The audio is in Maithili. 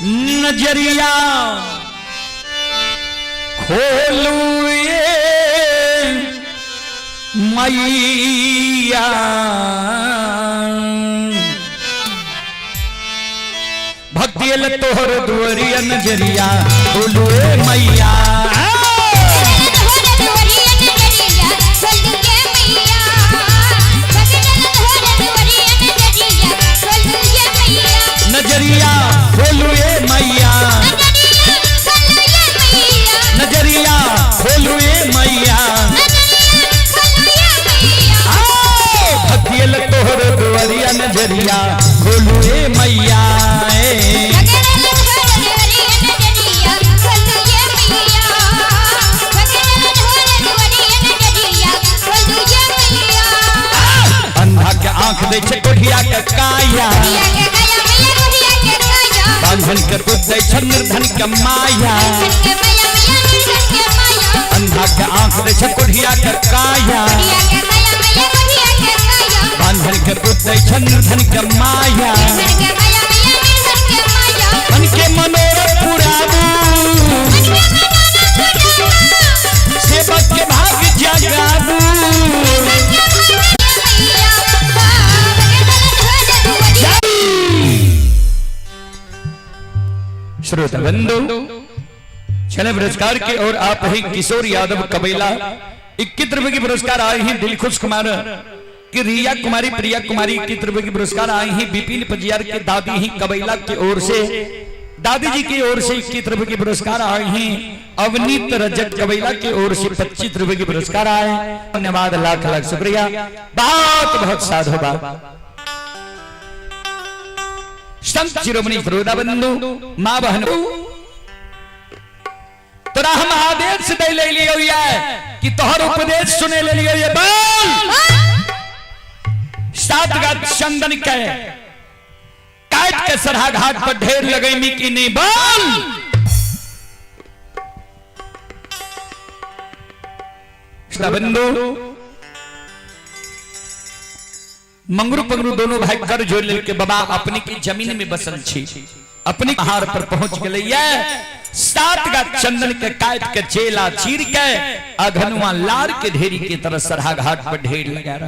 नजरिया खोलू ये मैया, भक्ति तोहर दुअरिया नजरिया खोलू ये मैया। नजरिया खोलू ये मैया, नजरिया खोलू ये मैया। भक्तियल तोहर दुअरिया नजरिया खोलू ये मैया। अंधा के आंख दे छे कोठिया के काया, बांधन के दूध दे छे निर्धन के माया। अंधा के आंख दे छे कोठिया के काया, बांधन के दूध दे छे निर्धन के माया। मन के मनोरथ पुराबू, सेवक के भाग जगाबू। श्रोता बंधु, छले पुरस्कार के और आप ही किशोर यादव कबीला 21 रुपए की पुरस्कार आए हैं। दिलखुश कुमार की रिया कुमारी, प्रिया कुमारी 21 रुपए की पुरस्कार आए हैं। विपिन पजियार के दादी ही कबीला की ओर से, दादी जी की ओर से 21 रुपए की पुरस्कार आए हैं। अवनीत रजक कबीला की ओर से 25 रुपए की पुरस्कार आए। धन्यवाद, लाख लाख शुक्रिया, बहुत बहुत साधुवाद। संत शिरोमणि श्रोता बंधु, माँ बहन, तोरा हम आदेश दे ले लियो ये कि तोहर उपदेश सुने ले लियो ये। बोल सात गात चंदन के काट के सरहा घाट पर ढेर लगैमी की नहीं? बोल बंधु, मंगरू पंगरू दोनों भाई कर जोड़ लेके बाबा अपने की जमीन में बसल छी, अपने पहाड़ पर पहुंच गए। ये सात गा चंदन के काट के चेला चीर के अघनुआ लार के ढेरी की तरह सरहा घाट पर ढेर लगा रहा।